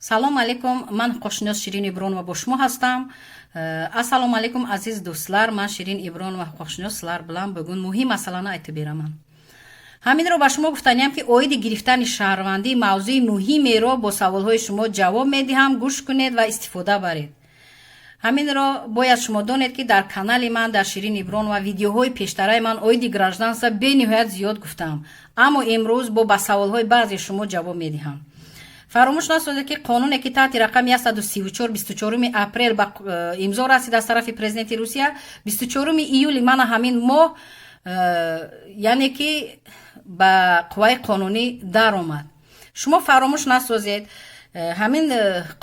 Салом алейкум, ман ҳуқуқшинос Ширин Ибронова бо шумо ҳастам. Ассалому алайкум, aziz do'stlar. Ман Ширин Ибронова, ҳуқуқшинос, sizlar bilan bugun muhim masalani aytib beraman. Ҳаминро ба шумо гуфтаниям, ки оиди гирифтани шаҳрвандӣ мавзӯи муҳимеро бо саволҳои шумо ҷавоб медиҳам. Гӯш кунед ва истифода баред. Ҳаминро бояд шумо донед, ки дар канали ман, дар Ширин Ибронова, видеоҳои пештараи ман оиди гражданство бениҳоят зиёд гуфтам, аммо имрӯз бо ба саволҳои баъзе шумо ҷавоб медиҳам. Фаромӯш насозед, ки қонуне, ки таҳти рақами 134 24 апрел ба имзо расид аз тарафи президенти Русия, 24 июли мана ҳамин моҳ, яъне ки ба қувваи қонунӣ даромад. Шумо фаромӯш насозед, ҳамин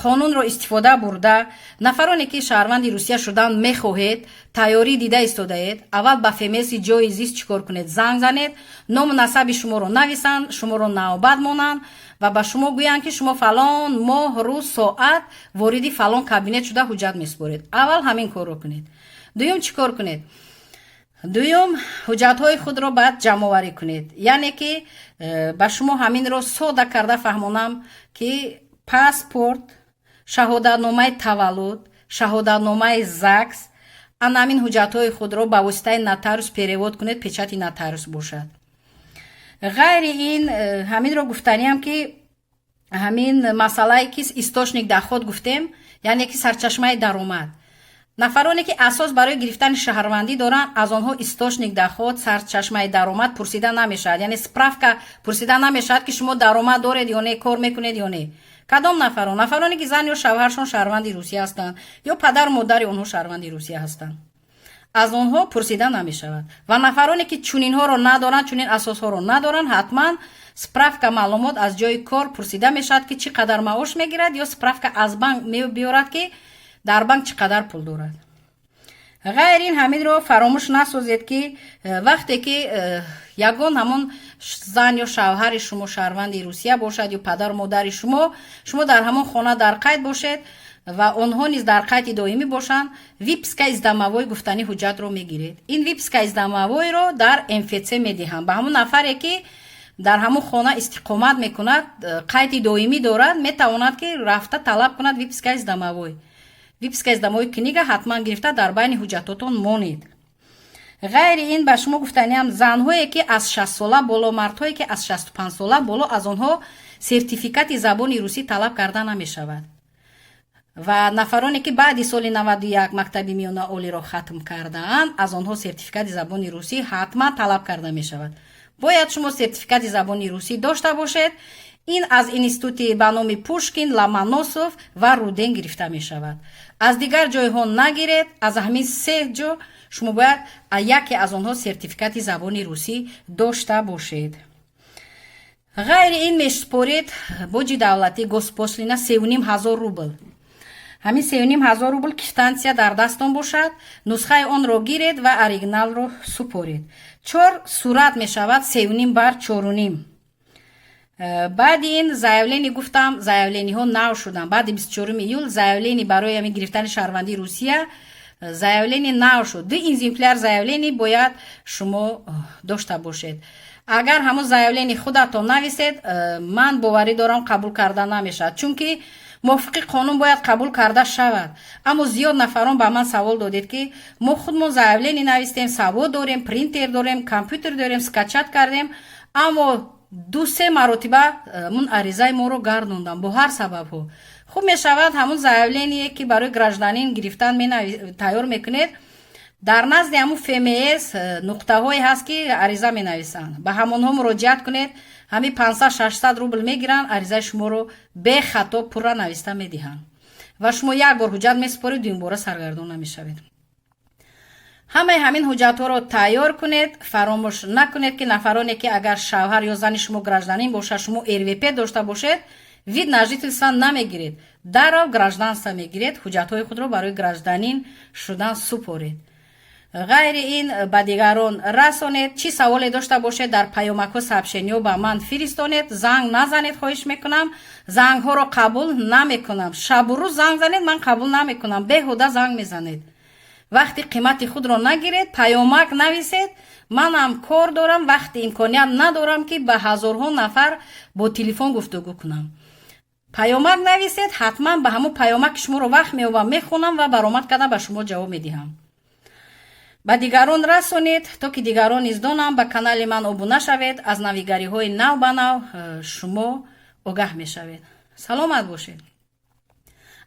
қонунро истифода бурда, нафароне ки шаҳрванди Русия шудан мехоҳед, тайёрӣ дида истодаед, аввал ба ФМСи ҷои зист чӣ кор кунед? Занг занед, ному насаби шуморо нависанд, шуморо навбат монанд ва ба шумо гӯянд, ки шумо фалон моҳ, рӯз, соат вориди фалон кабинет шуда ҳуҷҷат месупоред. Аввал ҳамин корро кунед. Дуюм, чӣ кор кунед? Дуюм, ҳуҷҷатҳои худро бояд ҷамъоварӣ кунед. Яъне ки ба шумо ҳаминро сода карда фаҳмонам, ки паспорт, шаҳодатномаи таваллуд, шаҳодатномаи ЗАГС, ана ҳамин ҳуҷҷатҳои худро ба воситаи нотариус перевод кунед, печати нотариус бошад. Ғайри ин, ҳаминро гуфтаниям, ки ҳамин масъалае ки источник доход гуфтем, яъне ки сарчашмаи даромад. Нафароне ки асос барои гирифтани шаҳрвандӣ доранд, аз онҳо источник доход, сарчашмаи даромад пурсида намешавад, яъне справка пурсида намешавад, ки шумо даромад доред ё не, кор мекунед ё не. Кадом нафарон? Нафароне ки зан ё шавҳаршон шаҳрванди Русия ҳастанд ё падару модари онҳо шаҳрванди Русия ҳастанд, аз онҳо пурсида намешавад. Ва нафароне ки чунинҳоро надоранд, чунин асосҳоро надоранд, ҳатман справка, маълумот аз ҷои кор пурсида мешавад, ки чӣ қадар маош мегирад, ё справка аз банк мебиёрад, ки дар банк чӣ қадар пул дорад. Ғайр ин, ҳаминро фаромӯш насозед, ки вақте ки ягон ҳамон зан ё шавҳари шумо шаҳрванди Русия бошад ё падару модари шумо, шумо дар ҳамон хона дар қайд бошед ва онҳо низ дар қайди доимӣ бошанд, выписка из домовой гуфтани ҳуҷҷатро мегиред. Ин выписка из домовойро дар МФЦ медиҳам ба ҳамон нафаре, ки дар ҳамон хона истиқомат мекунад, қайди доимӣ дорад, метавонад, ки рафта талаб кунад выписка из домовой. Выписка из домовой книга ҳатман гирифта дар байни ҳуҷҷатотон монед. Ғайри ин, ба шумо гуфтаниам, занҳое ки аз 60 сола боло, мардҳое ки аз 65 сола боло, аз онҳо сертификати забони русӣ талаб карда намешавад. Ва нафароне ки баъди соли 91 мактаби миёна олиро хатм кардаанд, аз онҳо сертификати забони русӣ ҳатман талаб карда мешавад. Бояд шумо сертификати забони русӣ дошта бошед. Ин аз институти ба номи Пушкин, Ломоносов ва Руден гирифта мешавад, аз дигар ҷойҳо нагиред. Аз ҳамин се ҷо шумо бояд яке аз онҳо сертификати забони русӣ дошта бошед. Ғайри ин, месупоред боҷи давлатӣ, госпошлина, 3500 рубл. Ҳамин 3500 рубл квитансия дар дастон бошад, нусхаи онро гиред ва оригиналро супоред. Чор сурат мешавад, 3,5 бар 4,5. Баъди ин, заявление гуфтам, заявлениҳо нав шуданд. Баъди 24 июл заявление барои ҳамин гирифтани шаҳрвандии Русия, заявление нав шуд. Ду экземпляр заявление бояд шумо дошта бошед. Агар ҳамон заявление худатон нависед, ман боварӣ дорам, қабул карда намешавад, чунки мувофиқи қонун бояд қабул карда шавад. Аммо зиёд нафарон ба ман савол додед, ки мо худмон заявление навистем, савод дорем, принтер дорем, компютер дорем, скачать кардем, аммо ду-се маротиба мун аризаи моро гардондам бо ҳар сабабҳо. Хуб мешавад, ҳамун заявление, ки барои гражданин гирифтан тайёр мекунед, дар назди ҳамун ФМС нуқтаҳое ҳаст, ки ариза менависанд, ба ҳамонҳо муроҷиат кунед. Ҳамин 500-600 рубл мегиранд, аризаи шуморо бехато пурра нависта медиҳанд ва шумо як бор ҳуҷҷат месупоред, дуюмбора саргардон намешавед. Ҳамаи ҳамин ҳуҷҷатҳоро тайёр кунед. Фаромӯш накунед, ки нафароне ки агар шавҳар ё зани шумо гражданин бошад, шумо РВП дошта бошед, вид на жительство намегиред, даррав гражданство мегиред. Ҳуҷҷатҳои худро барои гражданин шудан супоред. Ғайри ин, ба дигарон расонед. Чӣ саволе дошта бошед, дар паёмакҳо, сообщениҳо ба ман фиристонед. Занг назанед, хоҳиш мекунам, зангҳоро қабул намекунам. Шабу рӯз занг занед, ман қабул намекунам, беҳуда занг мезанед. Вақти қимати худро нагиред, паёмак нависед. Манам кор дорам, вақти имконият надорам, ки ба ҳазорҳо нафар бо телефон гуфтугӯ кунам. Паёмак нависед, ҳатман ба ҳамун паёмаки шуморо вақт меёбам, мехонам ва баромад карда ба шумо ҷавоб медиҳам. Ба дигарон расонед, то ки дигарон низ донанд. Ба канали ман обуна шавед, аз навигариҳои нав ба нав шумо огаҳ мешавед. Саломат бошед.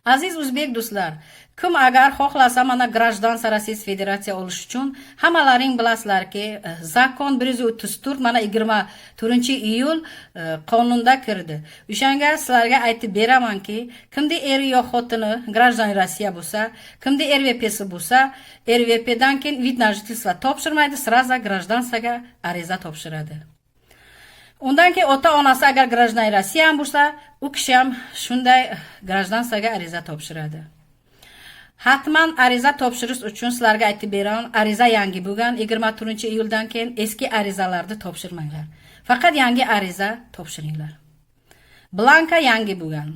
Aziz o'zbek do'stlar, kim agar xohlasa mana гражданство Российской Федерация olish uchun, hammalaring bilasizlarki, закон 134 mana 24-iyul qonunda kirdi. O'shanga sizlarga aytib beramanki, kimni eri yo xotini граждан Россия bo'lsa, kimni РВП si bo'lsa, РВП dan keyin вид на жительство topshirmaydi, сразу гражданство ga ariza topshiradi. Undan keyin ota onasi agar граждан Россия ham bo'lsa, u kishi ham shunday гражданство ga ariza topshiradi. Hatman ariza topshirish uchun sizlarga aytib beraman, ariza yangi bo'lgan 24-iyuldan keyin eski arizalarni topshirmanglar, faqat yangi ariza topshiringlar, бланка yangi bo'lgan.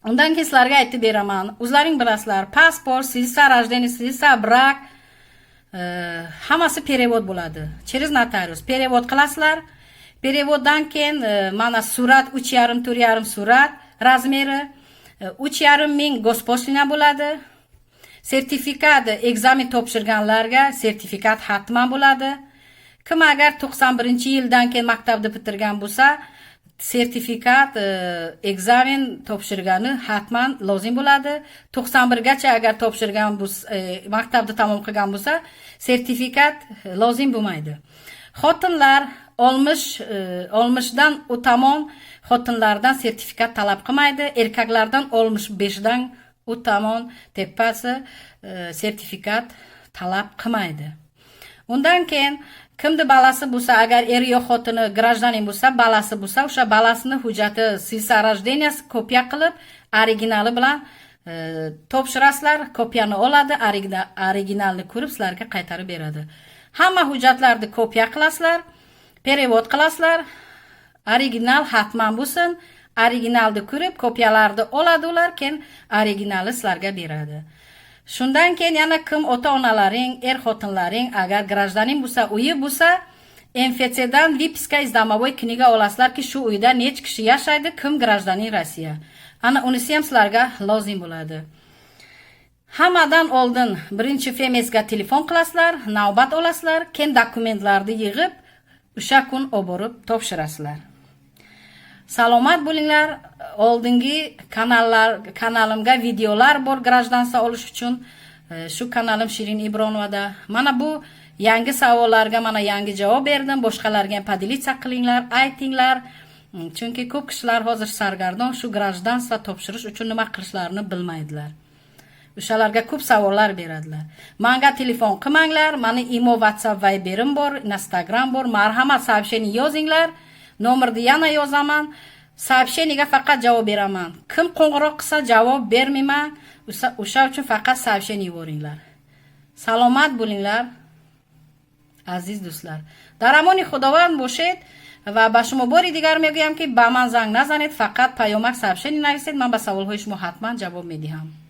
Undan keyin sizlarga aytib beraman, o'zlaring bilasizlar, pasport, свидетельство о рождении, свидетельство о брак hammasi перевод bo'ladi, через notarius перевод qilasizlar. Перевод dan keyin mana surat 3,5, 4,5 surat размер i, 3,5 ming госпошлина bo'ladi. Sertifikat, экзамен topshirganlarga sertifikat hatman bo'ladi. Kim agar 91-yildan keyin maktabni bitirgan bo'lsa, sertifikat, экзамен topshirgani hatman lozim bo'ladi. 91gacha agar topshirgan bo'lsa, maktabni tamom qilgan bo'lsa, sertifikat lozim bo'lmaydi. Xotinlar 60dan u tomon xotinlardan sertifikat talab qilmaydi, erkaklardan 65dan u tomon tepasi sertifikat talab qilmaydi. Undan keyin kimni balasi bo'lsa, agar eri yo xotini гражданин bo'lsa, balasi bo'lsa, o'sha balasini hujjati, свидетельство о рождения kopiya qilib, originali bilan topshirasizlar. Kopiyani oladi, originalni ko'rib sizlarga qaytarib beradi. Hamma hujjatlarni kopiya qilasizlar, перевод qilasizlar, original hatman bo'lsin. Originalni ko'rib, kopiyalarni oladi ular, keyin originali sizlarga beradi. Shundan keyin yana kim ota onalaring, er xotinlaring agar гражданин bo'lsa, uyi bo'lsa, МФЦ dan выписка из домовой книга olasizlarki, shu uyda necha kishi yashaydi, kim гражданин Россия. Ana unisi ham sizlarga lozim bo'ladi. Hammadan oldin birinchi ФМС ga telefon qilasizlar, navbat olasizlar, keyin dokumentlarni yig'ib, o'sha kun olib borib topshirasizlar. Salomat bo'linglar. Oldingi kanallar, kanalimga videolar bor гражданство olish uchun. Shu kanalim Shirin Ibronovada. Mana bu yangi savollarga mana yangi javob berdim. Boshqalarga ham поделиться qilinglar, aytinglar. Chunki ko'p kishilar hozir sargardon, shu гражданство topshirish uchun nima qilishlarini bilmaydilar. O'shalarga ko'p savollar beradilar. Manga telefon qilmanglar, mani Imo, WhatsApp, Viberim bor, Instagram bor. Marhamat, сообщение yozinglar. Nomerni yana yozaman. Сообщение ga faqat javob beraman. Kim qo'ng'iroq qilsa, javob bermayman. O'sha uchun faqat сообщение yuboringlar. Salomat bo'linglar, aziz do'stlar. Дар амони Худованд бошед ва ба шумо бори дигар мегӯям, ки ба ман занг назанед, фақат паёмак, сообщение нависед, ман ба саволҳои шумо ҳатман ҷавоб медиҳам.